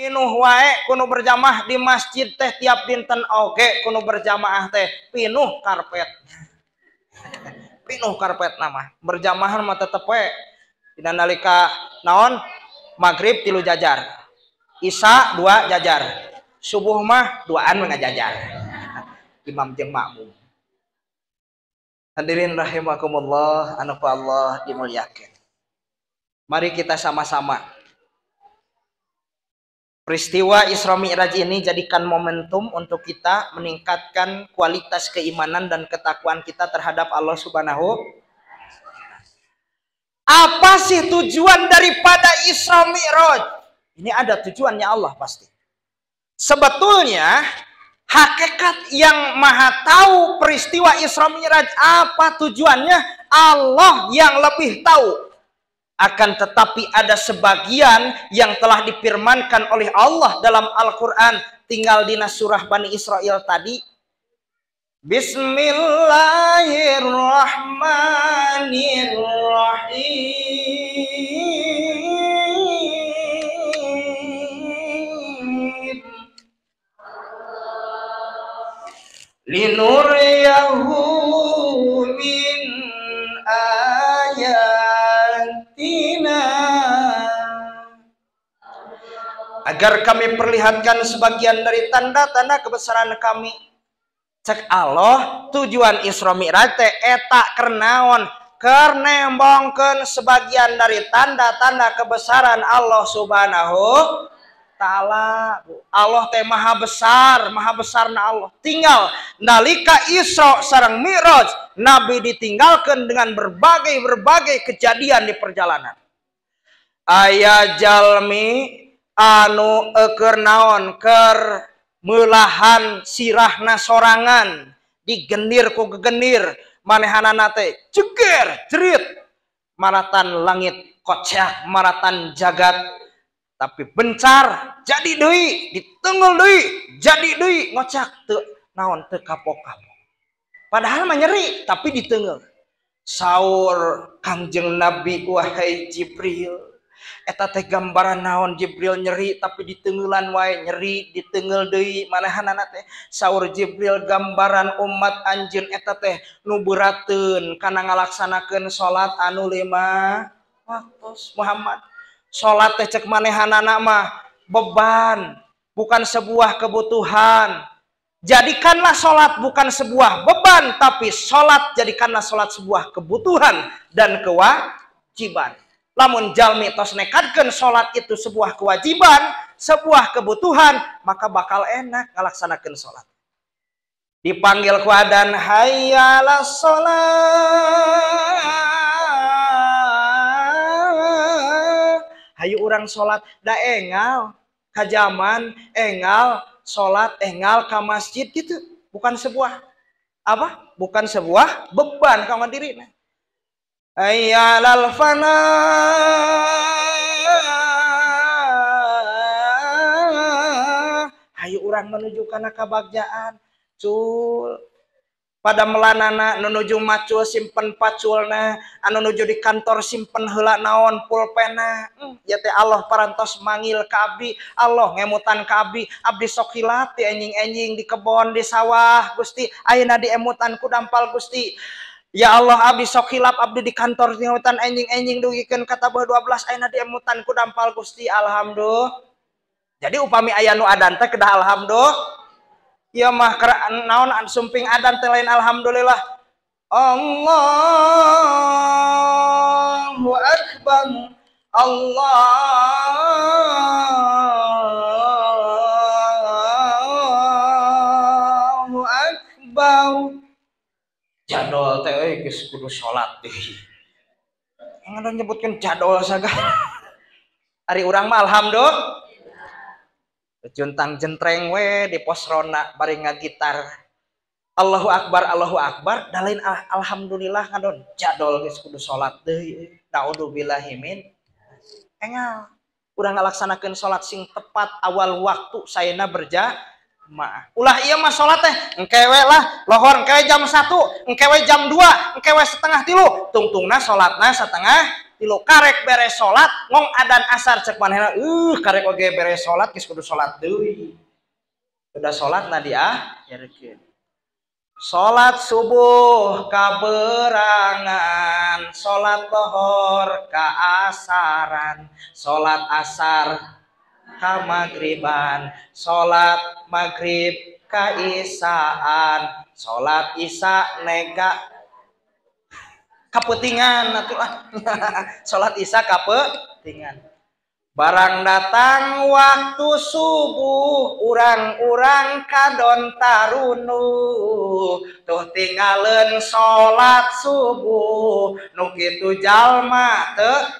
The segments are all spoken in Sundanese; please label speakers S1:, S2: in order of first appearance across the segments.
S1: Pinuh wae kuno berjamaah di masjid teh tiap dinten oge kuno berjamaah teh pinuh karpet. Pinuh karpet nama. Berjamaah mah tetep we. Dina nalika naon? Maghrib 3 jajar. Isya 2 jajar. Subuh mah 2an we ngajajar. Imam jeung makmum. Hadirin rahimakumullah, anu ku Allah dimuliakeun. Mari kita sama-sama peristiwa Isra Mi'raj ini jadikan momentum untuk kita meningkatkan kualitas keimanan dan ketakwaan kita terhadap Allah Subhanahu. Apa sih tujuan daripada Isra Mi'raj? Ini ada tujuannya Allah pasti. Sebetulnya hakikat yang maha tahu peristiwa Isra Mi'raj apa tujuannya, Allah yang lebih tahu. Akan tetapi ada sebagian yang telah difirmankan oleh Allah dalam Al-Quran. Tinggal dina surah Bani Israel tadi. Bismillahirrahmanirrahim. Linuriyahu min ayatina, agar kami perlihatkan sebagian dari tanda-tanda kebesaran kami. Cek Allah tujuan Isra Mi'raj teh eta keur naon? Keur nembongkeun sebagian dari tanda-tanda kebesaran Allah Subhanahu taala. Allah teh maha besar, maha besarna Allah. Tinggal nalika Isra sareng Mi'raj, Nabi ditinggalkan dengan berbagai-berbagai kejadian di perjalanan. Aya jalmi anu keur naon, keur meulahan sirahna sorangan, digendir ku gegendir, manehanana teh jeger jerit, maratan langit kocak, maratan jagat, tapi bencar jadi deui, ditenggel deui jadi deui, ngocak teu naon, teu kapok-kapok. Padahal mah nyeri tapi ditenggel. Saur Kangjeng Nabi, wahai Jibril, eta teh gambaran naon Jibril nyeri tapi ditenggelan wae, nyeri ditenggel deui manehanana teh. Saur Jibril, gambaran umat anjeun eta teh nu beurateun kana ngalaksanakeun salat anu 5 waktu. Muhammad, salat teh cek manehanana mah beban, bukan sebuah kebutuhan. Jadikanlah salat bukan sebuah beban, tapi salat jadikanlah salat sebuah kebutuhan dan kewajiban. Lamun jalmi tos nekadkeun salat itu sebuah kewajiban, sebuah kebutuhan, maka bakal enak ngalaksanakeun salat. Dipanggil ku adan, hayya 'alas shalah, hayu urang salat, da engal ka jaman, engal salat, engal ka masjid gitu. Bukan sebuah apa? Bukan sebuah beban ka dirina. Hayya 'alal falah, hayu urang menuju kana kabagjaan. Cul pada melanana nuju macul simpen paculna, anu nuju di kantor simpen heula naon pulpena. Ya teh Allah parantos mangil ka abdi, Allah ngemutan ka abdi, abdi sok hilap ti enjing-enjing di kebon di sawah Gusti, ayeuna diemutan ku dampal Gusti. Ya Allah, abdi sok hilap, abdi di kantor ngemutan enjing-enjing dugikeun ka tabuh 12, ayeuna diemutan ku dampal Gusti. Alhamdulillah. Jadi upami aya nu adan teh kedah alhamdulillah. Ieu mah naon sumping adan teh lain alhamdulillah. Allahu akbar, Allahu akbar. Jadol teh euy geus kudu salat deui. Ngadon nyebutkeun jadol sagala. Ari urang mah alhamdulillah. Juntang jentreng we di pos ronda bari ngagitar. Allahu akbar, Allahu akbar, da lain alhamdulillah ngadon jadol geus kudu salat deui. Naudzubillahi min. Engal urang ngalaksanakeun salat sing tepat awal waktu saena berjamaah. Ulah ieu mah salat teh engkewe lah, lohor engkewe jam 1, engkewe jam 2, engkewe 2:30, tungtungna salatna 2:30. tilu karek beres salat ngong adan asar cek manehna karek oge beres salat geus kudu salat deui. Udah salat na diakhirkeun. Salat subuh kaberangan, salat lohor kaasaran, salat asar ka magriban, salat maghrib kaisaan, salat isya nega kaputingan atuh. Salat isya kaputingan. Barang datang waktu subuh urang-urang kadon tarunu tuh tinggalin salat subuh nu kitu jalma teu.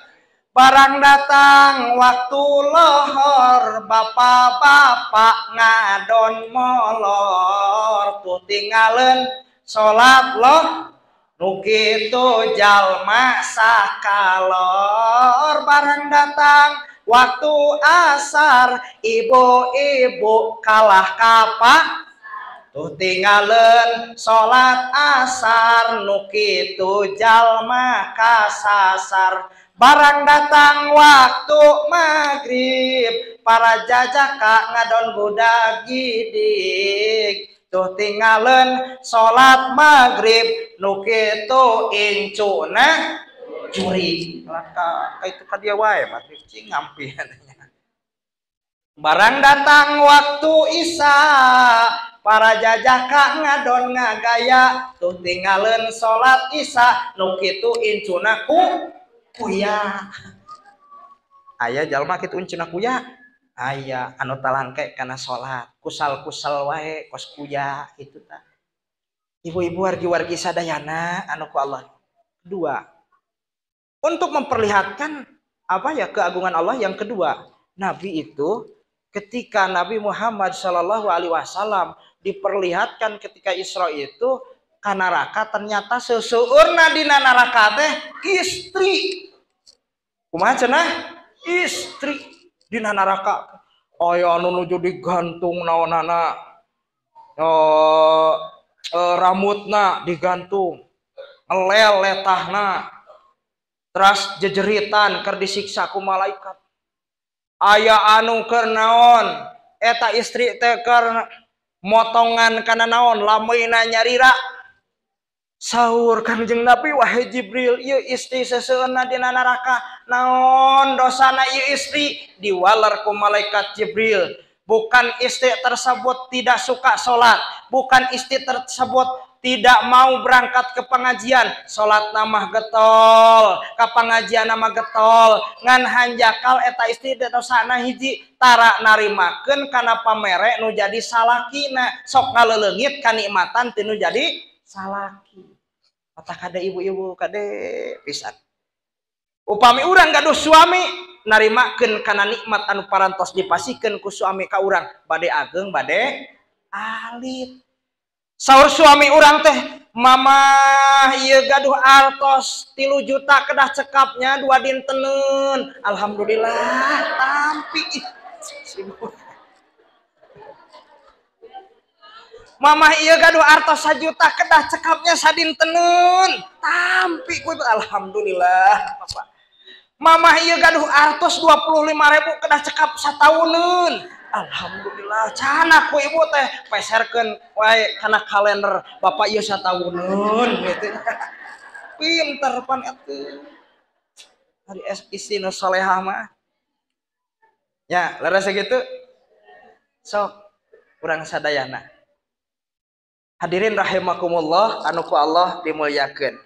S1: Barang datang waktu lohor bapak-bapak ngadon molor tuh tinggalin salat loh nu kitu jalma sakalor. Barang datang waktu asar ibu-ibu kalah kapak tuh tinggalin salat asar nu kitu jalma kasasar. Barang datang waktu maghrib para jajaka ngadon budak gidik tuh tinggalin salat maghrib nu kitu incuna curi. Lah ka itu ka dia wae maghrib cing ngampi. Barang datang waktu isya para jajaka ngadon ngagaya tuh tinggalin salat isya nu kitu incuna ku kuya. Aya jalma kitu incuna kuya. Aya anu talangke kana salat kusal-kusal wae kos kuya kitu tah. Ibu-ibu wargi-wargi sadayana anu ku Allah. Dua, untuk memperlihatkan apa ya keagungan Allah. Yang kedua, Nabi itu ketika Nabi Muhammad Shallallahu Alaihi Wasallam diperlihatkan ketika Isra itu ka neraka, ternyata seseueurna dina neraka teh istri. Kumaha cenah? Istri dina neraka. Aya anu nuju digantung naonana, rambutna digantung, ngelel letahna, teras jejeritan keur disiksa ku malaikat. Aya anu keur naon eta istri teh keur motongan kana naon lameuna nyarira. Saur Kangjeng Nabi, wahai Jibril, ieu istri seseueurna dina neraka, naon dosana ieu istri? Diwaler ku malaikat Jibril. Bukan istri tersebut tidak suka salat, bukan istri tersebut tidak mau berangkat ke pengajian, salat namah getol, ke pengajian nama getol, ngan hanjakal eta istri dosana hiji tara narimakeun kana pamere nu jadi salakina, sok ngaleleungit kanikmatan ti nu jadi salaki. Kata kade ibu-ibu kade pisan. Upami urang gaduh suami narimakeun kana nikmat anu parantos dipasikeun ku suami ka urang, bade ageng bade alit. Saur suami urang teh, mamah ieu gaduh artos 3 juta kedah cekapnya 2 dinteneun. Alhamdulillah tampi. Mamah ieu gaduh artos 1 juta kedah cekapnya sadinteneun. Tampi ku alhamdulillah Bapak. Mamah ieu gaduh artos 25.000 kedah cekap satauneun. Alhamdulillah cana ku ibu teh peserkeun wae kana kalender bapak ieu satauneun gitu. Pinter pan atuh. Ari istri nu solehah mah. Ya, leres gitu. Sok urang sadayana. Hadirin rahimakumullah anu ku Allah dimuliakeun.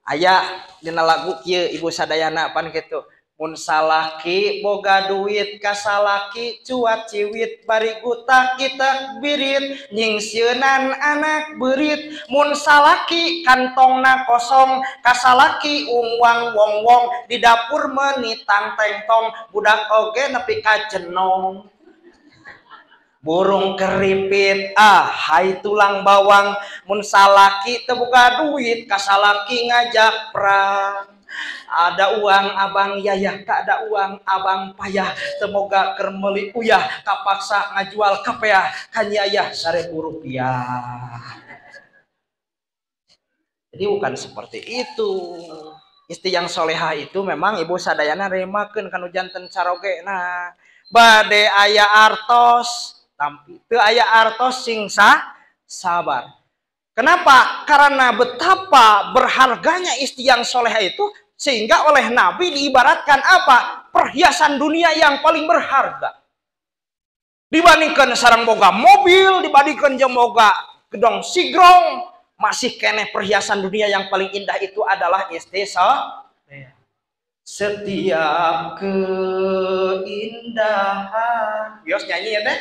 S1: Aya dina lagu kieu ibu sadayana pan kitu. Mun salaki boga duit kasalaki cuat ciwit bari gutak kita birit nyingsieunan anak beurit. Mun salaki kantongna kosong kasalaki ungwang wong wong di dapur menitang tengtong budak oge nepi ka jenong. Burung keripit ah hai tulang bawang. Mun salaki teu boga duit kasalaki ngajak perang. Ada uang abang yayah, tak ada uang abang payah. Semoga kermeli uyah, kapaksa ngajual kapeah, kan yayah 1.000 rupiah. Jadi bukan seperti itu. Istri yang soleha itu memang ibu sadayana remakeun kanu janten caroge. Nah, bade aya artos tampi, teu aya artos sing sabar. Kenapa? Karena betapa berharganya istri yang soleha itu sehingga oleh Nabi diibaratkan apa? Perhiasan dunia yang paling berharga. Dibandingkan sarang boga mobil, dibandingkan jeung boga gedong sigrong, masih keneh perhiasan dunia yang paling indah itu adalah istri soleha. Setiap keindahan, bios nyanyi ya teh?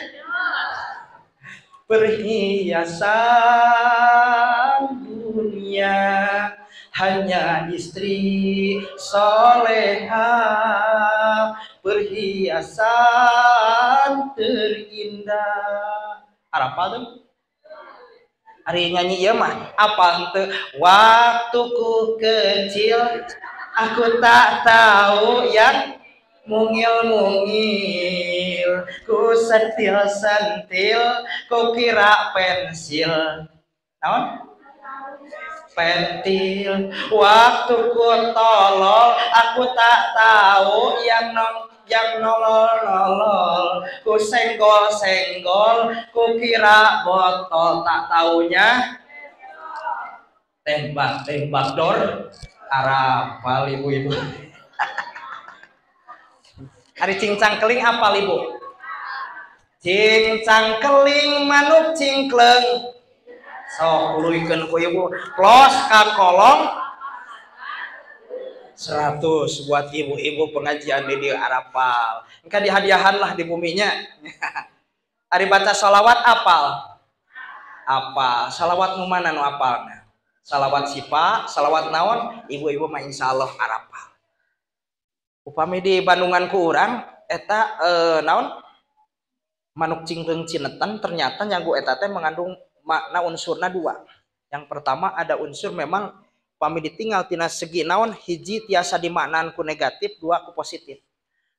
S1: Perhiasan dunia hanya istri soleha, perhiasan terindah. Arapa tuh? Ari nyanyi ieu mah apa henteu? Waktuku kecil aku tak tahu yang mungil-mungil, ku sentil-sentil, ku kira pensil. Naon? Pentil. Waktu ku tolol, aku tak tahu yang nolol-nolol, ku senggol-senggol, ku kira botol, tak taunya tembak-tembak dor. Arapal ibu-ibu. Ari cincang keling apal ibu? Cincang keling manuk cingkleng. Sok uluykeun ku ibu. Plos ka kolong 100 buat ibu-ibu pengajian di dieu arapal. Engka dihadiahan lah di buminya. Ari baca sholawat apal? Apa? Salawat nu mana nu apalna? Salawat sipa, salawat naon? Ibu-ibu mah insyaallah arapal. Upami di Bandungan ku urang eta naon? Manuk cingkleng cinetan ternyata nyagu eta teh mengandung makna unsurna dua. Yang pertama ada unsur memang pami ditinggal tina segi naon, hiji tiasa dimaknaan ku negatif, dua ku positif.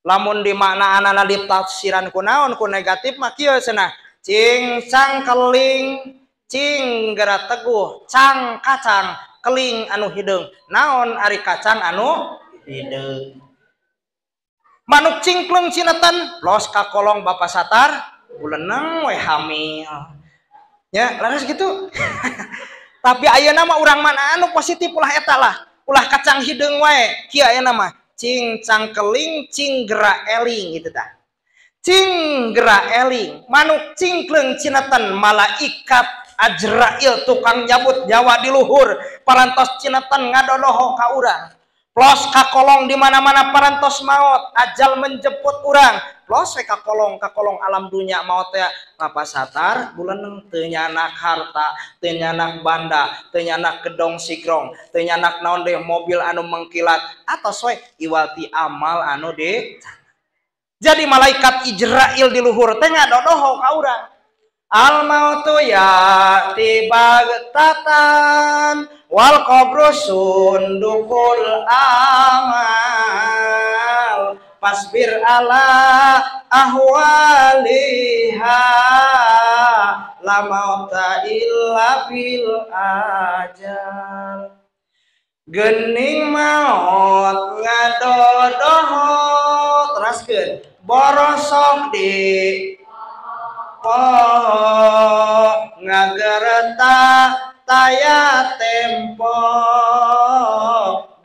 S1: Lamun dimaknaanana ditafsiran ku naon ku negatif mah kieu cenah, cingcang keling cing geura teguh, cang kacang keling anu hideung. Naon ari kacang anu hideung? Manuk cingkleng cinetan los ka kolong Bapak Satar buleneng we hamil. Ya, laras gitu. Tapi ayeuna mah urang mana anu positif ulah eta lah. Ulah kacang hideung wae. Kieu ayeuna mah cingcang keling cing gera eling gitu tah. Cing gera eling, manuk cingkleng cinetan malaikat Ajrail tukang nyabut nyawa di luhur parantos cinetan ngadodoho ka urang. Plos kakolong di mana-mana parantos maot, ajal menjemput urang. Plos we kakolong alam dunia maot teh Bapak Satar buleneng teu nyanak harta, teu nyanak banda, teu nyanak gedong sigrong, teu nyanak naon deui mobil anu mengkilat, atos we iwati amal anu di. Jadi malaikat Ijrail di luhur teh ngadodoho ka urang. Al mautu ya'ti baghtatan wal qabru sundukul amal fasbir ala ahwaliha la mauta illa bil ajal. Gening maot ngadodoho teraskeun borosok di po ngagereta taya tempo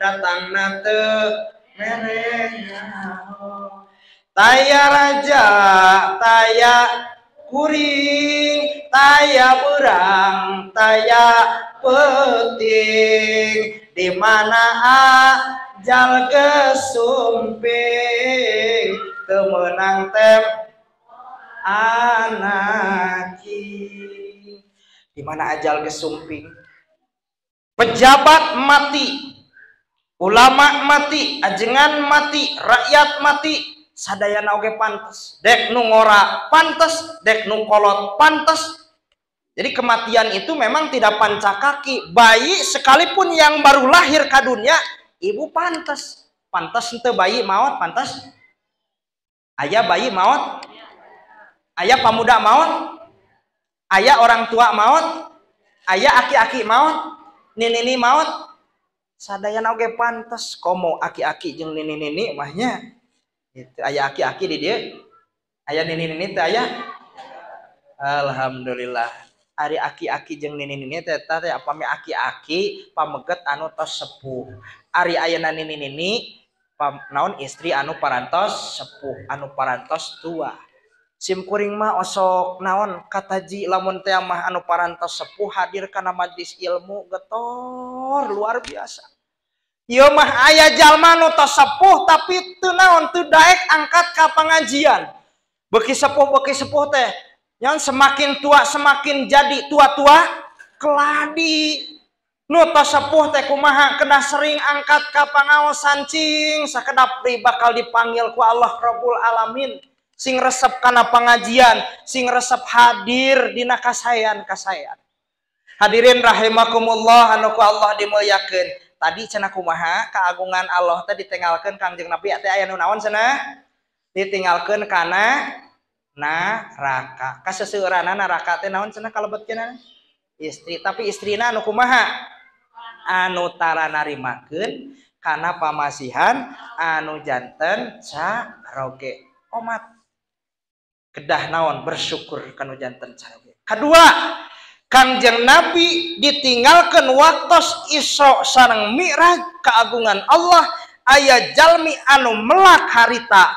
S1: datang nate merenya taya raja taya kuring taya berang taya peting di mana ajal gesumping temenang tem anaki. Di mana ajal gesumping? Pejabat mati, ulama mati, ajengan mati, rakyat mati, sadayana oge pantes. Dek nu ngora pantes, dek nu kolot pantes. Jadi kematian itu memang tidak pancakaki. Bayi sekalipun yang baru lahir ke dunia, ibu pantes. Pantes henteu bayi maot, pantes. Aya bayi maot, ayah pemuda maut, ayah orang tua maut, ayah aki-aki maut, nini-nini maut. Sadayana oge pantes komo aki-aki jeung nini-nini mah nya. Gitu aya aki-aki di dieu. Aya nini-nini teh aya. Alhamdulillah. Ari aki-aki jeung nini-nini teh eta teh upami aki-aki pameget anu tos sepuh. Ari ayeuna nini-nini naon istri anu parantos sepuh, anu parantos tua. Sim kuring mah osok naon kataji lamun teh mah anu parantos sepuh hadir kana majlis ilmu getor luar biasa. Ieu mah aya jalma nu tos sepuh tapi teu naon teu daek angkat ka pangajian. Beuki sepuh teh yang semakin tua semakin jadi tua-tua keladi. Nu tos sepuh teh kumaha kena sering angkat ka pangaosan cing sakedap deui bakal dipanggil ku Allah Rabbul Alamin. Sing resep kana pengajian, sing resep hadir dina kasayan-kasayan. Hadirin rahimakumullah anu ku Allah dimuliakeun. Tadi cenah kumaha keagungan Allah teh ditinggalkeun Kangjeng Nabi teh aya nu naon cenah? Ditinggalkeun kana neraka. Kaseseueuranna neraka teh naon cenah kalebetkeunana? Istri, tapi istrina anu kumaha? Anu tara narimakeun kana pamasihan anu janten caroge. Omat kedah naon bersyukur kanu janten caroge. Kedua, Kangjeng Nabi ditinggalkan waktos Isra sareng Mi'raj keagungan Allah aya jalmi anu melak harita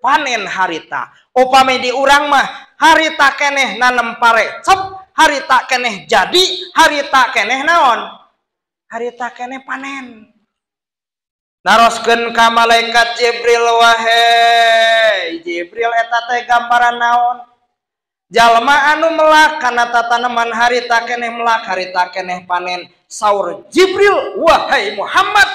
S1: panen harita. Upami di urang mah harita keneh nanem pare cep, harita keneh jadi, harita keneh naon? Harita keneh panen. Naroskeun ka malaikat Jibril, wahai Jibril eta teh gambaran naon? Jalma anu melak kana tataneman harita keneh melak harita keneh panen. Saur Jibril, wahai Muhammad,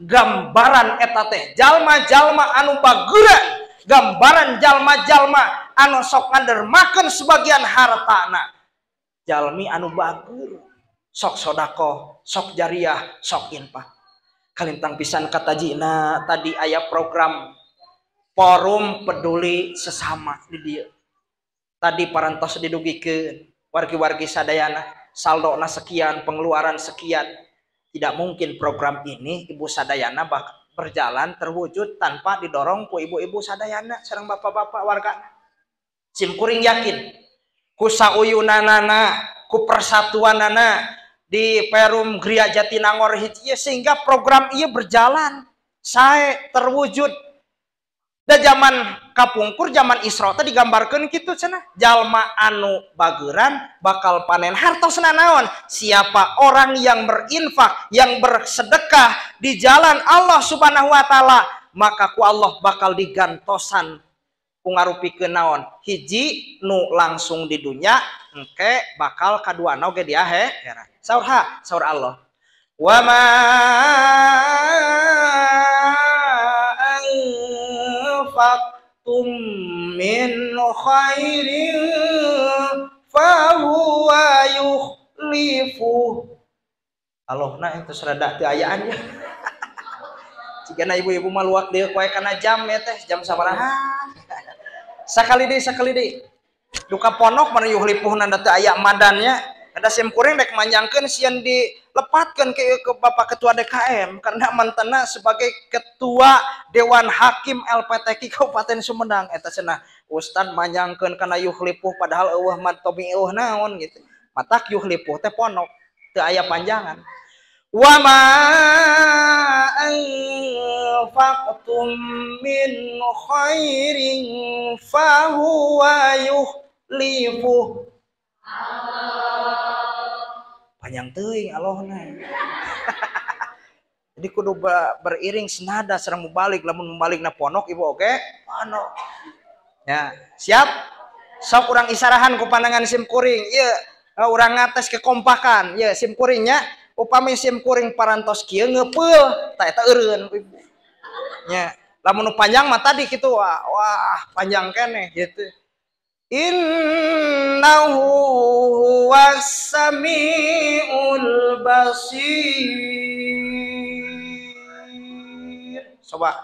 S1: gambaran eta teh jalma-jalma anu baguran, gambaran jalma-jalma anu sok ngadermakeun sebagian hartana. Jalmi anu bagur, sok sodakoh, sok jariah, sok infak. Kalintang pisan katajina tadi aya program forum peduli sesama di dieu. Tadi parantos didugikeun wargi-wargi sadayana saldona sekian, pengeluaran sekian. Tidak mungkin program ini ibu sadayana berjalan terwujud tanpa didorong ku ibu-ibu sadayana sareng bapak-bapak warga. Sim kuring yakin ku sauyunanana, ku persatuanana di Perum Griya Jatinangor hiji sehingga program ieu berjalan sae terwujud. Da zaman kapungkur zaman Isra teh digambarkeun kitu cenah, jalma anu bageran bakal panen hartosna naon? Siapa orang yang berinfak, yang bersedekah di jalan Allah Subhanahu wa taala, maka ku Allah bakal digantosan ku ngarupikeun naon? Hiji nu langsung di dunya, engke bakal kaduana oge di akhirat. Saur ha, saur Allah. Wa ma anfaqtum min khairin fahuwa yukhlifuh. Allahna itu serada teu ayaan ya. Cigana ibu-ibu mah luak deui poe kana jam ya teh, jam sabaraha. Sakali deui. Duka ponok mana yukhlifuhna teu aya madannya. Ada sim kuring rek manjangkeun sieun dilepatkeun ke Bapak Ketua DKM karena mantena sebagai Ketua Dewan Hakim LPTQ Kabupaten Sumedang eta cenah ustad manjangkeun kana yukhlifuh padahal eueuh mah tobi eueuh naon gitu. Matak yukhlifuh teh ponok teu aya panjangan. Wa ma anfaqtum min khairin fahuwa yukhlifuh. Panjang teuing Allahna. Jadi kudu beriring senada sareng mubalik, lamun mubalikna ponok ibu oge ponok. Ya, siap? Sok urang isarahan ku pandangan sim kuring. Ieu urang ngates kekompakan. Ieu sim kuringnya upami sim kuring parantos kieu ngeupeul tah eta eureun ibu. Nya, lamun nu panjang mah tadi kitu wah, wah panjang keneh gitu. Innahu huwas samiul basir. Coba.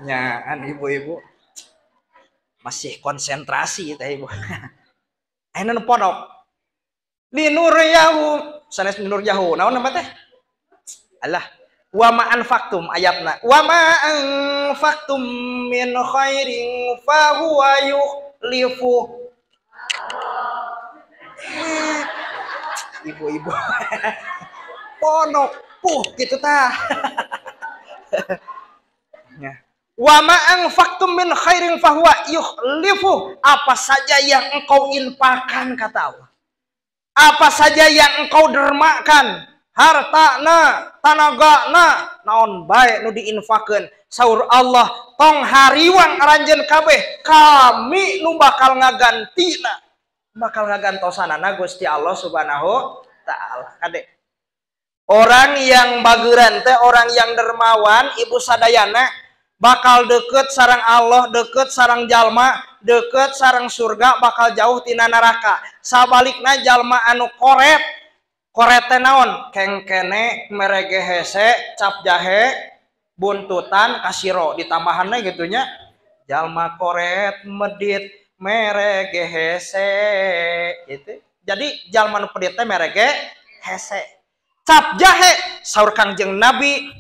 S1: Nyaan ibu-ibu masih konsentrasi teh ibu. Ayeuna nu pondok linuryahu sanes linuryahu naon nama teh alah wa ma anfaqtum ayatna wa ma anfaqtum min khairin fa huwa yukhlifu. Ibu-ibu pondok puh gitu tah. Wa ma anfaqtum min khairin fa huwa yukhlifu. Apa saja yang engkau infakkan kata Allah, apa saja yang engkau dermakan, hartana, tanagana, naon bae nu diinfakeun, saur Allah tong hariwang aranjeun kabeh, kami nu bakal ngagantina, bakal ngagantosanana Gusti Allah Subhanahu taala. Kade orang yang bageran teh, orang yang dermawan, ibu sadayana bakal deket sarang Allah, deket sarang jalma, deket sarang surga, bakal jauh tina neraka. Sabalikna jalma anu koret, koret teh naon? Kengkene, merege hese, cap jahe, buntutan, kasiro, ditambahanna gitunya. Jalma koret, medit, merege hese, gitu. Jadi jalma nu pedit teh merege hese, cap jahe, saur Kangjeng Nabi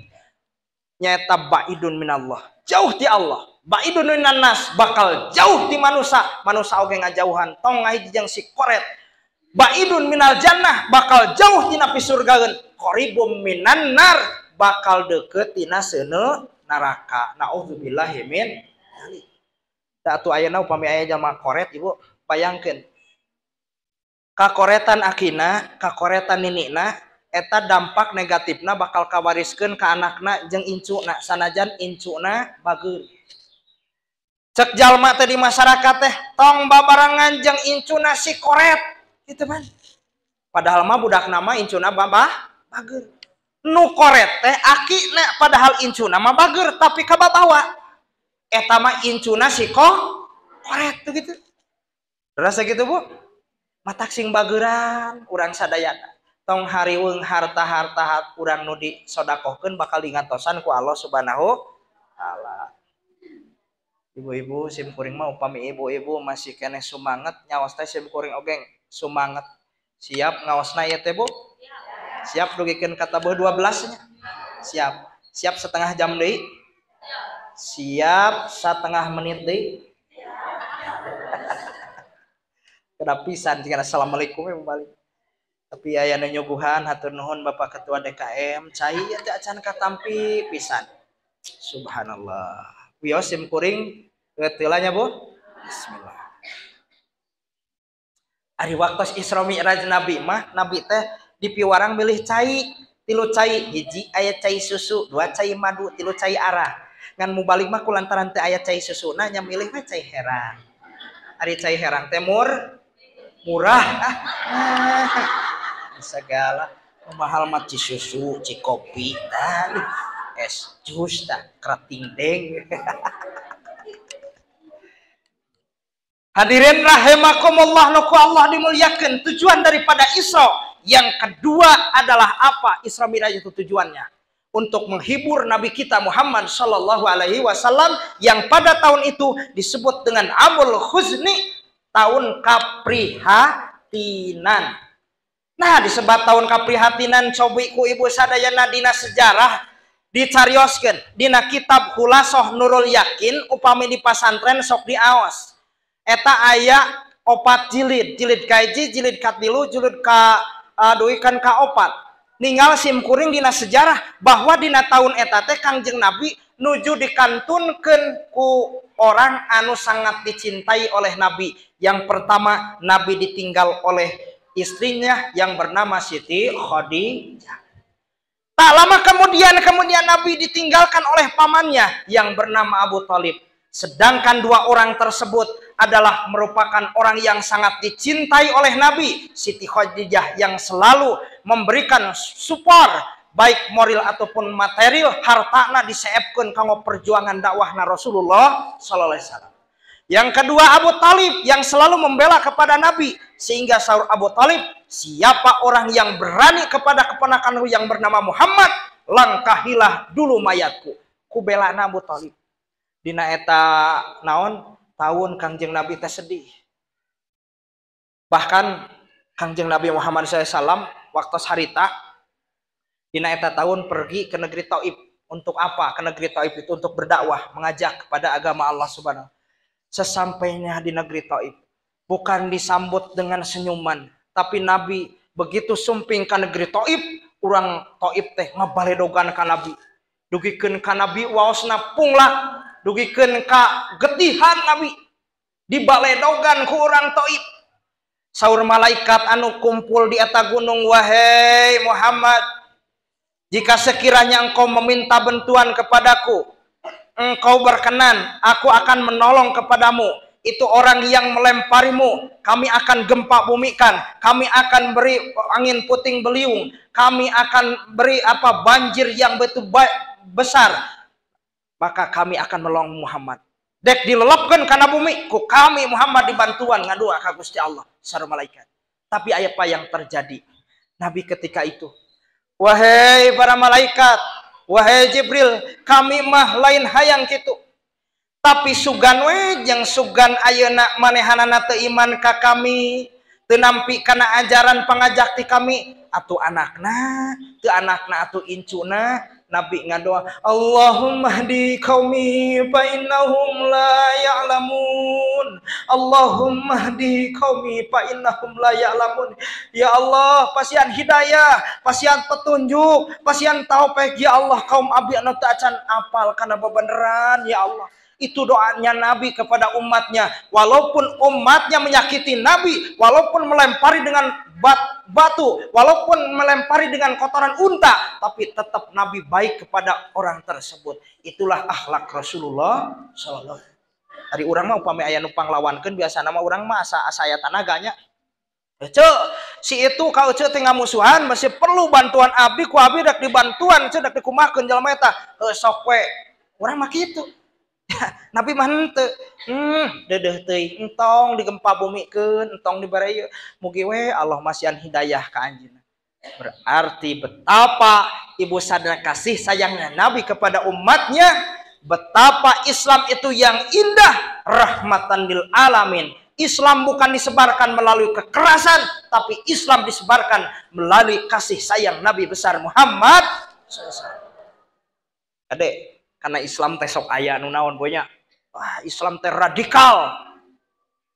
S1: nyaeta baidun minallah, jauh ti Allah, baidun minan nas, bakal jauh ti manusa, manusa oge ngajauhan, tong ngahiji jeung si koret. Baidun minal jannah, bakal jauh tina pisurgaeun, qaribum minan nar, bakal deukeut tina seuneu neraka. Naudzubillahi min dzalik. Da atuh ayeuna upami aya jalma koret ibu, bayangkeun. Kakoretan akina, kakoretan ninina, eta dampak negatifna bakal kawariskeun ka anakna jeung incuna, sanajan incuna bager. Cek jalma teh di masyarakat teh tong babarengan jeung incuna si koret gitu kan. Padahal mah budak nama incuna babah bager. Nu koret teh akina padahal incuna mah bager tapi kababawa. Eta mah incuna si koret tuh gitu. Rasa gitu Bu? Matak sing bageran urang sadayana. Tong hariweung harta-harta urang nu disodakohkeun bakal dingantosan ku Allah Subhanahu taala. Ibu-ibu sim kuring mah upami ibu-ibu masih keneh sumanget nyaos teh sim kuring oge sumanget. Siap ngaosna ieu teh Bu? Siap dugikeun ka tabuh 12 nya? Siap. Siap setengah jam deui? Siap setengah menit deui? Kena pisan jika assalamualaikum ya balik. Tapi aya nu nyuguhan hatur nuhun Bapak Ketua DKM cai ieu teh acan katampi pisan. Subhanallah. Wios sim kuring teu nya Bu. Bismillah. Ari waktos Isra Mi'raj Nabi mah Nabi teh dipiwarang milih cai, tilu cai, hiji aya cai susu, dua cai madu, tilu cai arah. Ngan mubalik mah kulantaran teh aya cai susuna nya milih we cai herang. Ari cai herang teh murah ah. Segala mahal mah ci susu, ci kopi, tah, es jus tah, kerating deng. Hadirin rahimakumullah, nu ku Allah dimuliakeun. Tujuan daripada Isra yang kedua adalah apa? Isra Mi'raj itu tujuannya untuk menghibur Nabi kita Muhammad Shallallahu Alaihi Wasallam yang pada tahun itu disebut dengan Amul Huzni, tahun kaprihatinan. Nah, disebut tahun kaprihatinan cobi ku ibu sadayana dina sejarah dicarioskeun dina kitab Khulasoh Nurul Yakin upami di pasantren sok diaos. Eta aya 4 jilid, jilid ka-1, jilid ka-3, jilid ka-2 kan ka-4. Ninggal sim kuring dina sejarah bahwa dina tahun eta teh Kangjeng Nabi nuju dikantunkeun ku orang anu sangat dicintai oleh Nabi. Yang pertama, Nabi ditinggal oleh istrinya yang bernama Siti Khadijah. Tak lama kemudian Nabi ditinggalkan oleh pamannya yang bernama Abu Thalib. Sedangkan dua orang tersebut adalah merupakan orang yang sangat dicintai oleh Nabi. Siti Khadijah yang selalu memberikan support baik moral ataupun material, hartana diseepkeun kanggo perjuangan dakwahna Rasulullah sallallahu alaihi wasallam. Yang kedua Abu Thalib yang selalu membela kepada Nabi, sehingga saur Abu Thalib, siapa orang yang berani kepada keponakanku yang bernama Muhammad, langkahilah dulu mayatku. Ku belana Abu Thalib. Dina eta naon tahun Kangjeng Nabi teh sedih. Bahkan Kangjeng Nabi Muhammad SAW waktu harita dina eta tahun pergi ke negeri Taif. Untuk apa? Ke negeri Taif itu untuk berdakwah, mengajak kepada agama Allah Subhanahu. Sesampainya di negeri Taif, bukan disambut dengan senyuman, tapi Nabi begitu sumping ke negeri Taif, urang Taif teh ngabaledogan ka Nabi. Dugikeun ka Nabi waosna punglak, dugikeun ka getihan Nabi. Dibaledogan ku urang Taif. Saur malaikat anu kumpul di eta gunung, wahai Muhammad, jika sekiranya engkau meminta bantuan kepadaku, engkau berkenan, aku akan menolong kepadamu. Itu orang yang melemparimu, kami akan gempa bumikan, kami akan beri angin puting beliung, kami akan beri apa banjir yang begitu besar. Maka kami akan menolong Muhammad. Dek dilelapkan karena bumi, ku kami Muhammad dibantuan ngadua ka Gusti Allah, saur malaikat. Tapi apa yang terjadi? Nabi ketika itu, wahai para malaikat, wahai Jibril, kami mah lain hayang kitu. Tapi sugan we jeung sugan ayeuna manehanana teu iman ka kami, teu nampi kana ajaran pangajak ti kami, atuh anakna, teu anakna atuh incuna. Nabi ngadoa, Allahumma hdi qaumi fa innahum la ya'lamun. Allahumma hdi qaumi fa innahum la ya'lamun. Ya Allah, pasian hidayah, pasian petunjuk, pasian taufik ya Allah kaum abdi anu teu acan apal kana bebeneran ya Allah. Itu doanya Nabi kepada umatnya. Walaupun umatnya menyakiti Nabi, walaupun melempari dengan batu, walaupun melempari dengan kotoran unta, tapi tetap Nabi baik kepada orang tersebut. Itulah akhlak Rasulullah sallallahu alaihi wasallam. Ari urang mah upami aya nu panglawankeun biasana mah urang mah asa aya tanaganya. Ceu, si itu kau ceu teh ngamusuhan masih perlu bantuan abdi, ku abdi dak dibantuan ceu dak dikumakeun jelema eta. Heuh sok we. Urang mah kitu. Nabi mah henteu. Deudeuh teuing entong digempa bumikeun, entong dibere ieu. Mugi we Allah masihan hidayah ka anjeunna. Berarti betapa ibu sadar kasih sayangnya Nabi kepada umatnya, betapa Islam itu yang indah, rahmatan lil alamin. Islam bukan disebarkan melalui kekerasan, tapi Islam disebarkan melalui kasih sayang Nabi besar Muhammad sallallahu alaihi wasallam. Adek, karena Islam teh sok aya nu naon bonya. Wah, Islam teh radikal.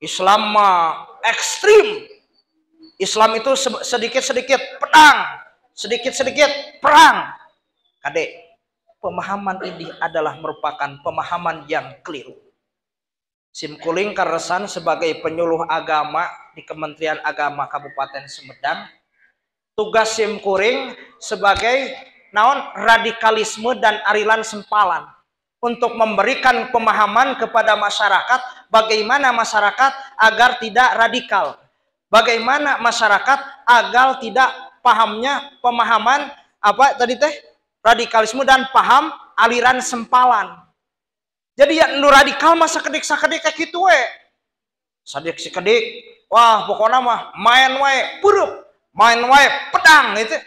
S1: Islam mah ekstrim. Islam itu sedikit-sedikit pedang, sedikit-sedikit perang. Kadek, pemahaman ini adalah merupakan pemahaman yang keliru. Simkuling karesan sebagai penyuluh agama di Kementerian Agama Kabupaten Sumedang, tugas simkuring sebagai naon radikalisme dan aliran sempalan untuk memberikan pemahaman kepada masyarakat bagaimana masyarakat agar tidak radikal, bagaimana masyarakat agar tidak pahamnya pemahaman apa tadi teh radikalisme dan paham aliran sempalan. Jadi ya nu radikal mah sakedik-sakedik kayak kitu we. Sakedik-sakedik, wah pokoknya mah main wae puruk, main wae pedang gitu.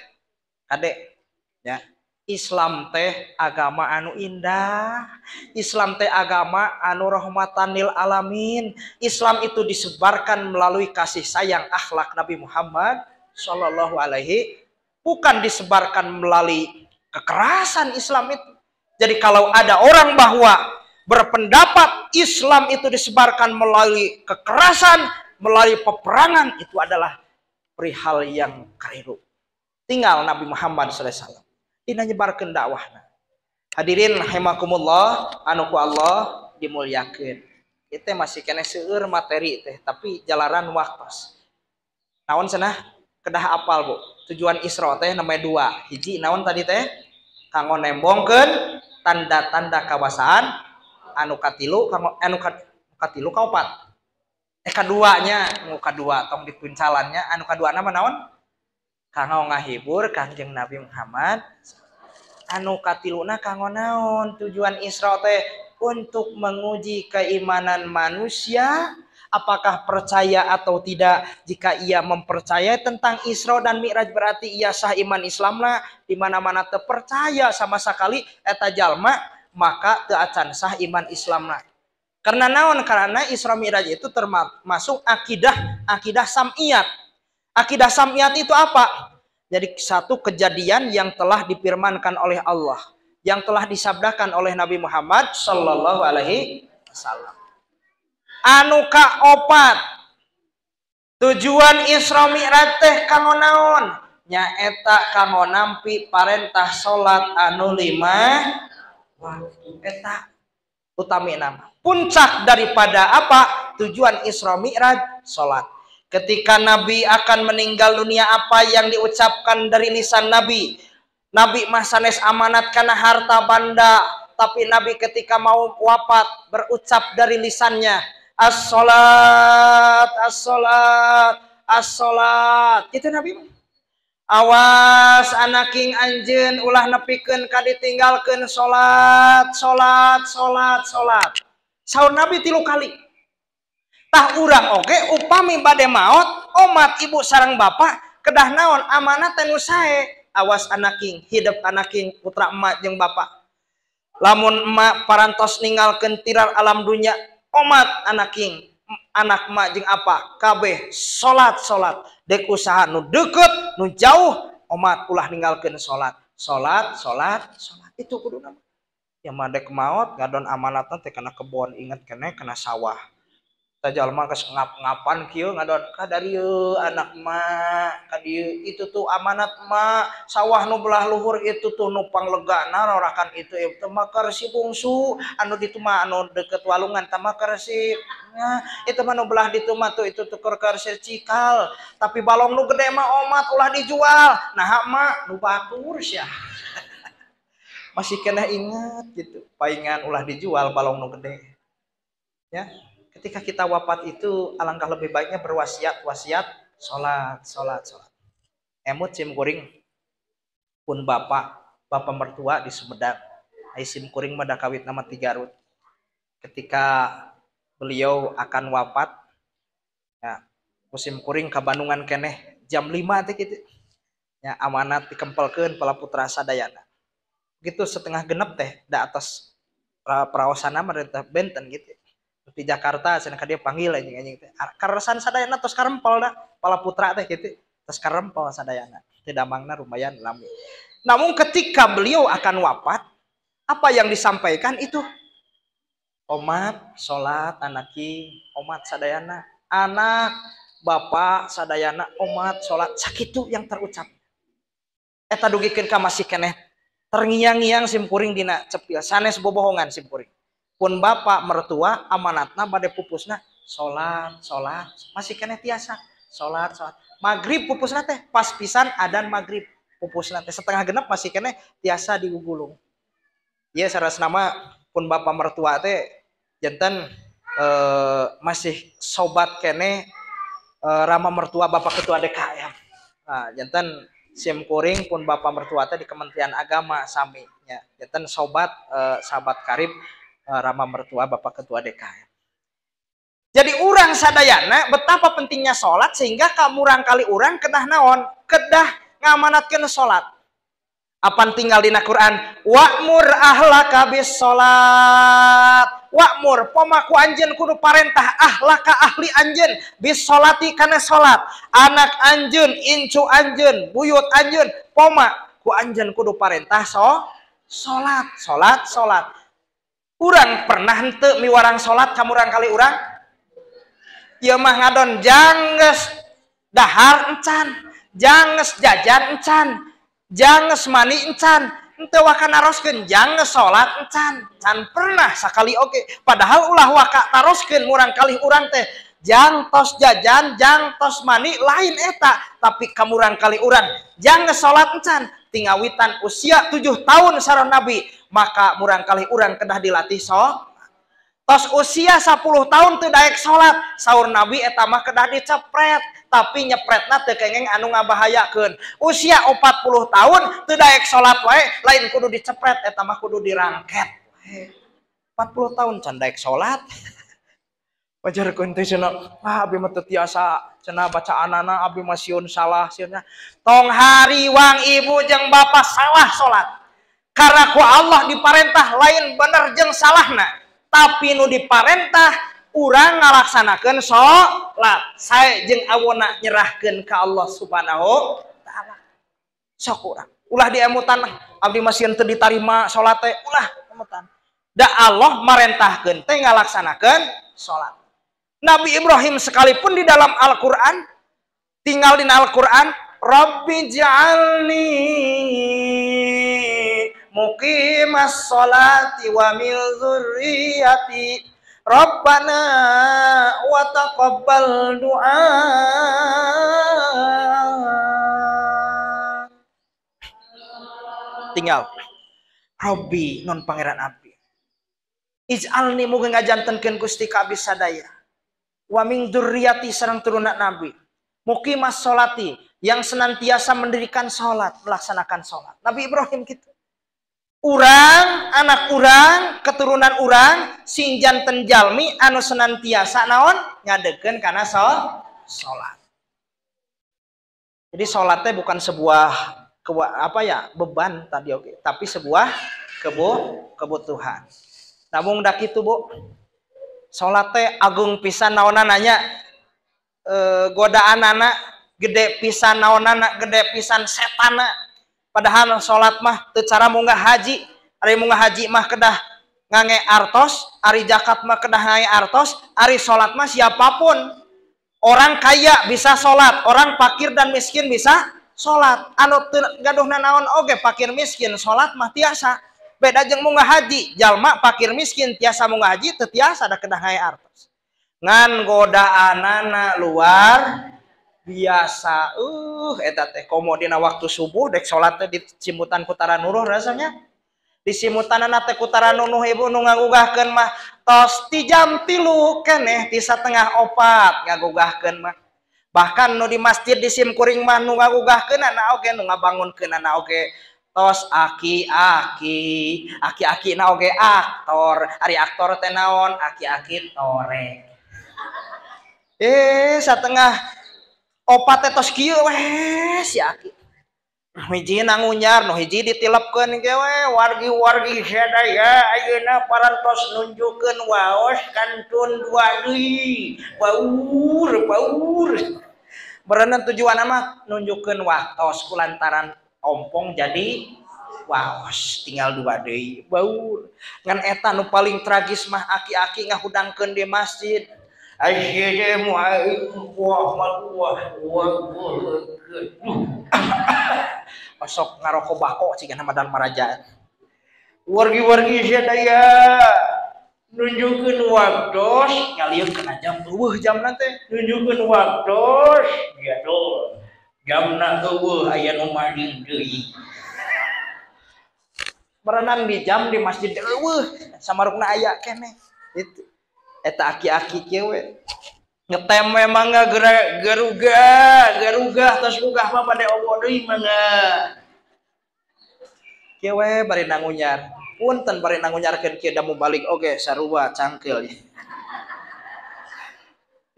S1: Kadek ya, Islam teh agama anu indah, Islam teh agama anu rahmatan lil alamin. Islam itu disebarkan melalui kasih sayang akhlak Nabi Muhammad sallallahu alaihi, bukan disebarkan melalui kekerasan Islam itu. Jadi kalau ada orang bahwa berpendapat Islam itu disebarkan melalui kekerasan, melalui peperangan, itu adalah perihal yang keliru. Tinggal Nabi Muhammad sallallahu alaihi wasallam dina nyebarkeun dakwahna. Hadirin rahimakumullah, anu ku Allah dimuliakeun. Ieu masih keneh seueur materi teh, tapi jalaran waktos. Naon cenah kedah apal Bu. Tujuan Isra teh namanya dua. Hiji naon tadi teh? Kanggo nembongkeun tanda-tanda kawasaan, anu katilu kanggo anu katilu kaopat. Kaduanya, nu kadua tong dipuncalannya, anu kaduana mah naon? Kanggo ngahibur Kangjeng Nabi Muhammad. Anu katiluna kanggo naon? Tujuan Isra teh untuk menguji keimanan manusia, apakah percaya atau tidak. Jika ia mempercayai tentang Isra dan Mi'raj berarti ia sah iman Islamna. Di mana-mana terpercaya sama sekali eta jalma, maka teu acan sah iman Islamna. Karena naon? Karena Isra Mi'raj itu termasuk akidah sam'iyat. Akidah sam'iyat itu apa? Jadi satu kejadian yang telah difirmankan oleh Allah, yang telah disabdakan oleh Nabi Muhammad sallallahu alaihi wasallam. Anu kaopat, tujuan Isra Mi'raj teh kanggo naon? Nyaeta kanggo nampi parentah salat anu 5 waktu. Eta utami nama. Puncak daripada apa? Tujuan Isra Mi'raj salat. Ketika Nabi akan meninggal dunia, apa yang diucapkan dari lisan Nabi? Nabi mah sanes amanat karena harta banda, tapi Nabi ketika mau wafat berucap dari lisannya, as-salat, as-salat, as-salat. Itu Nabi. Awas anaking anjeun ulah nepikeun ka ditinggalkeun salat, salat, salat, salat. Saur Nabi 3 kali. Tah urang oge upami bade maot, omat ibu sareng bapak kedah naon amanat teh nu sae. Awas anaking, hidup anaking putra emak jeung bapak. Lamun emak parantos ninggalkeun tirar alam dunya, omat anaking, anak emak jeung apa? Kabeh salat salat. Dek usaha nu deket, nu jauh, omat ulah ninggalkeun salat. Salat, salat, salat. Itu kudu nama. Ya mah dek maot ngadon amanatna teh kana kebon, inget keneh kana sawah. Jalma geus ngap-ngapan kieu ngadon ka darieu anak emak ka dieu itu tuh amanat emak sawah nu belah luhur itu tuh nu panglegana rorakan itu itu mah keur si bungsu anu ditu mah anu deket walungan tah mah keur si nah, itu mah nu belah ditu mah tuh itu tuh keur si cikal tapi balong nu gede mah omat ulah dijual nah emak nu batur sia masih kena inget gitu paingan ulah dijual balong nu gede ya. Ketika kita wafat itu alangkah lebih baiknya berwasiat, wasiat, sholat, sholat, sholat. Emut sim kuring pun bapak, bapak mertua di Sumedang. Ai sim kuring mah da kawit nama ti Garut. Ketika beliau akan wafat, ya, musim kuring ka Bandungan keneh jam 5 teh kitu. Ya, amanat dikempelkeun pala putra sadayana. Gitu setengah genep teh da atas praosana mah benten gitu. Di Jakarta cenah ka dia panggil anjing-anjing teh. Karesan sadayana tos karempel da pala putra teh kitu. Tos karempel sadayana. Teu damangna lumayan lami. Namun ketika beliau akan wafat, apa yang disampaikan itu? Omat salat anaki, omat sadayana, anak bapak sadayana omat salat, sakitu yang terucap. Eta dugikeun ka masih keneh terngiang-ngiang sim kuring dina cepil sanes bobohongan sim kuring. Pun bapak mertua amanatna bade pupusna salat salat masih keneh tiasa salat salat maghrib pupusna teh pas pisan adan maghrib pupusna teh setengah genep masih keneh tiasa digugulung. Ieu saras nama pun bapak mertua teh janten masih sobat keneh rama mertua bapak ketua DKM. Nah, janten sim kuring pun bapak mertua teh di Kementerian Agama sami nya janten sobat sahabat karib rama mertua bapak ketua DKM. Jadi urang sadayana betapa pentingnya sholat sehingga kamurang kali urang kedah naon kedah ngamanatkeun sholat. Apan tinggal dina Quran wa'mur ahlaka bis sholat wa'mur pamaku anjeun kudu parentah ahlaka ahli anjeun bis sholati kana sholat anak anjeun incu anjeun buyut anjeun poma ku anjeun kudu parentah sholat sholat sholat. Urang pernah henteu miwarang salat kamurang kali urang? Ieu mah ngadon janggeus dahar encan, janggeus jajan encan, janggeus mani encan, henteu waka naroskeun janggeus salat encan, can pernah sakali oge. Padahal ulah waka taroskeun murang kali urang teh jang tos jajan, jang tos mani lain eta, tapi kamurang kali urang janggeus salat encan. Tingawitan usia 7 tahun sareng Nabi, maka murang kali urang kedah dilatih tos usia 10 tahun teu daek salat, saur Nabi eta mah kedah dicepret, tapi nyepretna teu kengeng anu ngabahayakeun. Usia 40 tahun teu daek salat wae, lain kudu dicepret, eta mah kudu dirangket. 40 tahun can daek salat. Wajarkeun teh cenah, ah abi mah teu tiasa cenah bacaanana abi mah sieun salah sieunna. Tong hariwang ibu jeung bapak salah salat. Karena ku Allah diparentah lain bener jeung salahna, Tapi nu diparentah urang ngalaksanakeun salat. Sae jeung awona nyerahkeun ka Allah Subhanahu wa taala. Sok urang ulah diemutan abdi masih teu ditarima salat teh ulah emutan. Da Allah marentahkeun teh ngalaksanakeun salat. Nabi Ibrahim sekalipun di dalam Al-Qur'an tinggal di Al-Qur'an Rabbi ja'alni muqimas sholati wa min dzurriyyati Rabbana wa taqabbal du'a. Tinggal Rabbi non pangeran abdi ij'alni muga ngajantenkeun Gusti ka abdi sadaya wa min dzurriyyati sareng turunan nabi muqimas sholati yang senantiasa mendirikan sholat, melaksanakan sholat. Nabi Ibrahim gitu. Urang, anak urang, keturunan urang sing janten jalmi anu senantiasa naon ngadegkeun kana sholat. Jadi sholatnya bukan sebuah beban tadi oke, tapi sebuah kebutuhan. Namun dak kitu Bu. Sholat teh agung pisan naonana nya, godaanana gede pisan naonana, gede pisan setana. Padahal sholat mah teu cara munggah haji, ari munggah haji mah kedah ngange artos, ari zakat mah kedah ngange artos, ari sholat mah siapapun. Orang kaya bisa sholat, orang fakir dan miskin bisa sholat. Anu teu gaduh nanaon oge fakir miskin sholat mah tiasa. Beda jeung munggah haji, jalma fakir miskin tiasa munggah haji teu tiasa da kedah ngange artos. Ngan godaanana luar biasa. Eta teh komo dina waktu subuh dek salat teh di simutan ku taranuruh rasanya. Di simutanana teh ku taranunuh ibu nu ngagugahkeun mah tos ti jam 3 keneh ti 3:30 ngagugahkeun mah. Bahkan nu di masjid di sim kuring mah nu ngagugahkeunana oge nu ngabangunkeunana oge tos aki-aki, aki-aki na oge aktor, ari aktor teh naon aki-aki torek. 3:30 teh tos kieu weh si aki. Hiji nangunyar, nu hiji ditilepkeun ge we wargi-wargi sadaya ayeuna parantos nunjukkeun waos kantun dua deui. Baur, baur. Berenang tujuanna mah nunjukkeun waktos kulantaran ompong jadi waos tinggal dua deui. Baur. Ngan eta nu paling tragis mah aki-aki ngahudangkeun di masjid. Assalamualaikum warahmatullahi wabarakatuh. Masuk ngaroko bako ciga Ramadan maraja. Wargi-wargi sadaya nunjukkeun waktos ngalieun kana jam eueuh jamna teh nunjukkeun waktos jadul jamna eueuh aya nu maling deui. Berenang di jam di masjid eueuh samarukna aya keneh. Itu eta aki-aki kieu we ngetem we mangga gerugah gerugah tos gugah mah bade obo deui mangga kieu we bari nangunyar punten bari nangunyarkeun kieu da mubalik oge sarua cangkeul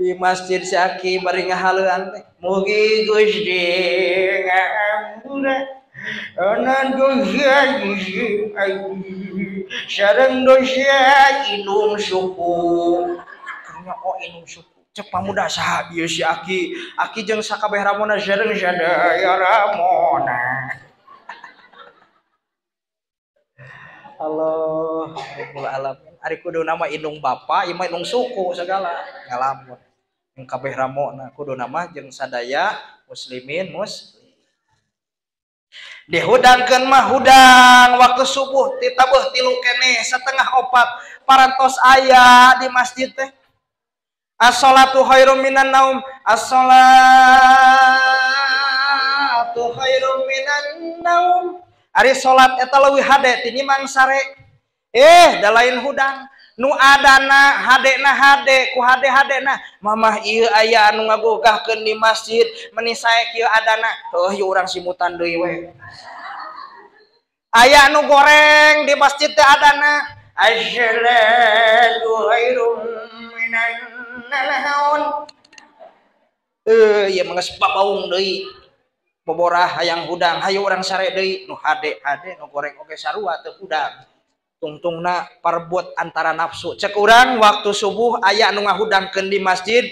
S1: di masjid si aki bari ngahaleuan teh mugi Gusti ngahampura anan dosa sareng dosa inung suku kernya oh inung suku cek pamuda saha ieu si aki aki jeung sakabeh ramona sareng sadaya ramona. Allah rabbul alamin ari kudu nama inung bapa ieu mah inung suku segala ngalamun jeung kabeh ramona kudu nama jeung sadaya muslimin muslim. Dihudangkeun mah hudang waktu subuh titabeuh 3 keneh 3:30 parantos aya di masjid teh. As-sholatu khairum minan naum, as-sholatu khairum minan naum. Ari salat eta leuwih hade tinimbang sare. Da lain hudang. Nu adana hadena hade ku hade hadena mamah ieu aya anu ngagugahkeun di masjid meni sae kieu adana heuh ieu urang simutan deui we. Aya anu goreng di masjid teh adana assalatu khairum minan naun. Ieu mah geus babaung deui boborah hayang hudang hayu urang sare deui nu hade hade nu goreng oge sarua teu hudang. Tungtungna parbut antara nafsu. Cek urang waktu subuh aya nu ngahudangkeun di masjid,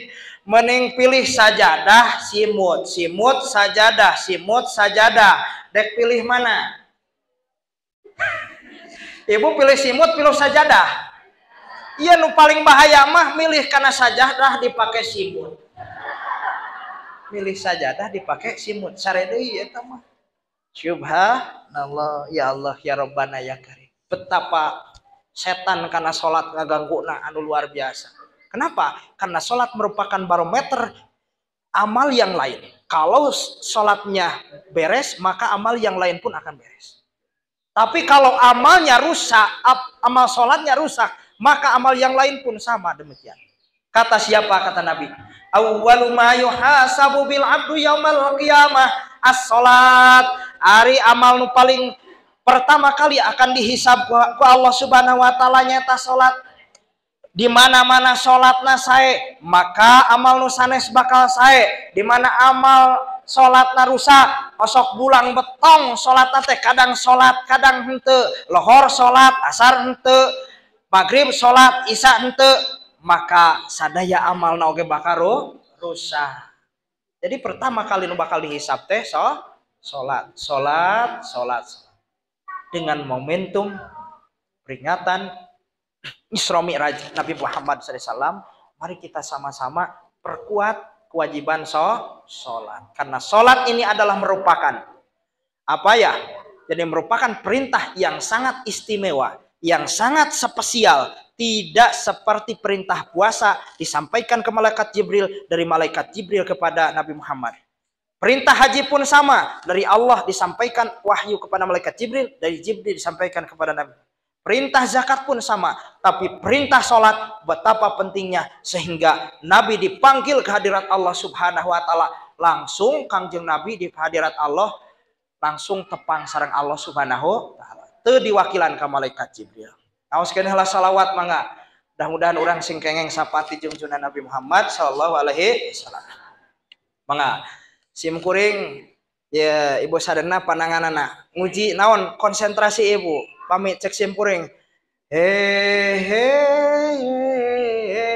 S1: mending pilih sajadah simut, simut sajadah, simut sajadah. Dek pilih mana? Ibu pilih simut, pilih sajadah. Iya nu paling bahaya mah milih karena sajadah dipakai simut. Milih sajadah dipakai simut. Sare deui eta mah. Subhanallah, ya Allah ya Rabbana ya Karim. Betapa setan karena sholat ngagangguna anu luar biasa. Kenapa? Karena sholat merupakan barometer amal yang lain. Kalau sholatnya beres, maka amal yang lain pun akan beres. Tapi kalau amalnya rusak, amal sholatnya rusak, maka amal yang lain pun sama demikian. Kata siapa? Kata Nabi. Awwalu ma yuhasabu bil abdu yaumal qiyamah as-sholat. Ari amal nu paling pertama kali akan dihisab ku Allah Subhanahu wa taala nyata salat. Di mana-mana salatna sae, maka amal nu sanes bakal sae. Di mana amal salatna rusak, osok bulang betong salatna teh kadang salat kadang henteu, lohor salat, asar henteu, maghrib salat, isya henteu, maka sadaya amalna oge bakal rusak. Jadi pertama kali nu bakal dihisab teh salat, salat, salat. Dengan momentum peringatan Isra Mi'raj Nabi Muhammad SAW, mari kita sama-sama perkuat kewajiban sholat. Karena sholat ini adalah merupakan apa ya? Jadi merupakan perintah yang sangat istimewa, yang sangat spesial, tidak seperti perintah puasa disampaikan ke malaikat Jibril, dari malaikat Jibril kepada Nabi Muhammad. Perintah haji pun sama, dari Allah disampaikan wahyu kepada malaikat Jibril, dari Jibril disampaikan kepada Nabi. Perintah zakat pun sama, tapi perintah sholat betapa pentingnya sehingga Nabi dipanggil ke hadirat Allah Subhanahu wa taala. Langsung Kangjeng Nabi di hadirat Allah langsung tepang sareng Allah Subhanahu wa taala. Teu diwakilan ka malaikat Jibril. Aos keneh lah salawat mangga. Mudah-mudahan urang sing kengeng sapati junjunan Nabi Muhammad sallallahu alaihi wasallam. Mangga. Sim kuring ya ibu sadena pananganana nguji naon konsentrasi ibu. Pamit cek sim kuring. He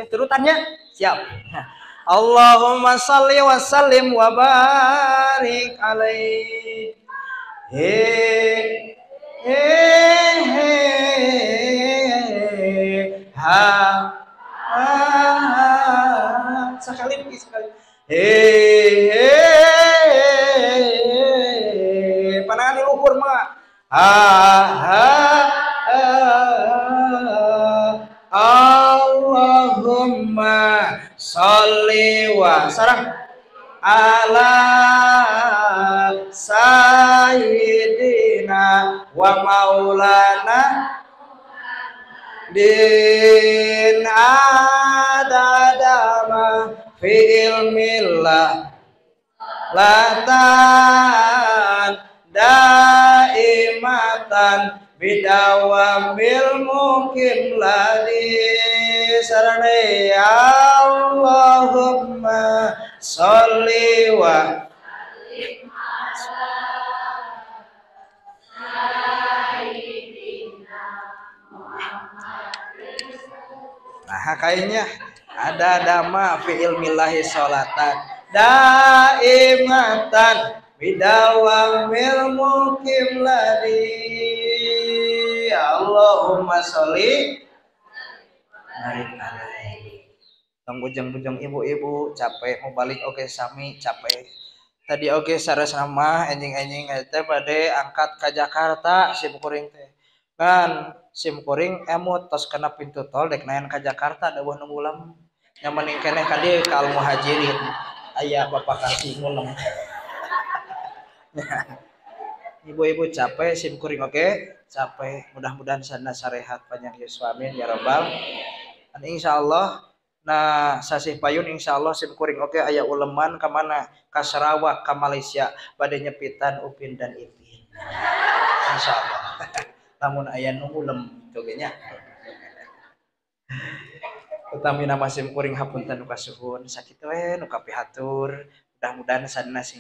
S1: turutannya siap. Allahumma shalli wa sallim wa barik alaihi. He he he ha ha sekali lagi sekali. He he panangan luhur mah. Ha ha Allahumma sholli wa sarang ala sayyidina wa maulana din adadama fi ilmillah latan daimatan bidawamil mukim ladhi sarane. Allahumma sholli wa
S2: sallim ala sayyidina Muhammad.
S1: Nah kayaknya ada dama fi ilmillahi sholatan daimatan bidawamil mukim ladhi. Allahumma sholli alaihi. Tong bujang-bujang ibu-ibu capek mau balik oke sami capek. Tadi oke sares nama enjing-enjing teh bade angkat ka Jakarta sim kuring teh. Kan sim kuring emut tos kena pintu tol dek nayan ka Jakarta deueuh nu ulam. Nya mending keneh ka dieu ka Al Muhajirin. Aya bapak kasih ngulem. Ibu-ibu capek sim kuring oke capek, mudah-mudahan sana sarehat panjang yuswa amin ya rabbal. Dan insyaallah nah sasih payun insyaallah sim kuring oke aya uleman ka mana ka Sarawak ka Malaysia bade nyepitan Upin dan Ipin insyaallah. Lamun aya nu ulem kitu ge nya. Utami nama sim kuring hapunten nu kasuhun sakitu we nu kapihatur, mudah-mudahan sadina sing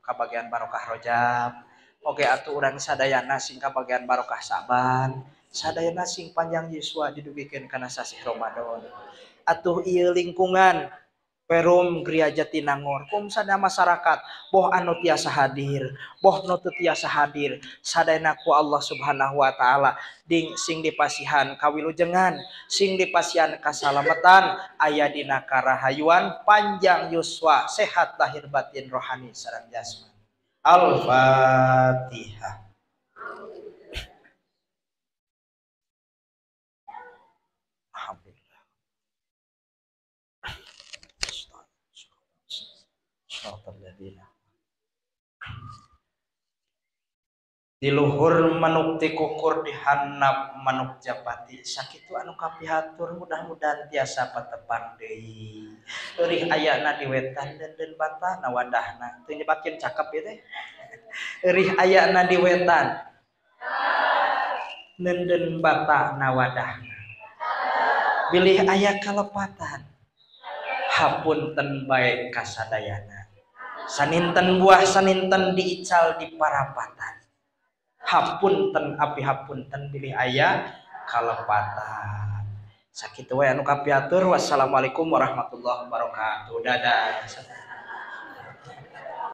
S1: kabagian barokah Rojab. Oke atuh urang sadayana sing kabagian barokah Saban. Sadayana sing panjang yuswa didugikeun kana sasih Ramadan. Atuh ieu lingkungan Perum Griya Jatinangor kum sada masyarakat boh anu tiasa hadir boh nu teu tiasa hadir sadayana ku Allah Subhanahu wa taala ding sing dipasihan kawilujengan sing dipasihan kasalamatan aya dina karahayuan panjang yuswa sehat lahir batin rohani sareng jasmani. Al-Fatihah. Alhamdulillah. Di luhur manuk ti kukur di handap manuk japati sakitu anu kapihatur mudah-mudahan tiasa patepang deui. Eurih ayana di wetan den batana wadahna teu nyebatkeun cakep ieu teh. Eurih ayana di wetan nenden batana wadahna. Bilih aya kalepatan hapunten bae kasadayana. Saninten buah saninten diical di parapatan. Hapunten api hapunten bilih aya kalepatan. Sakitu we anu kapiatur. Wassalamualaikum warahmatullahi wabarakatuh. Dadah.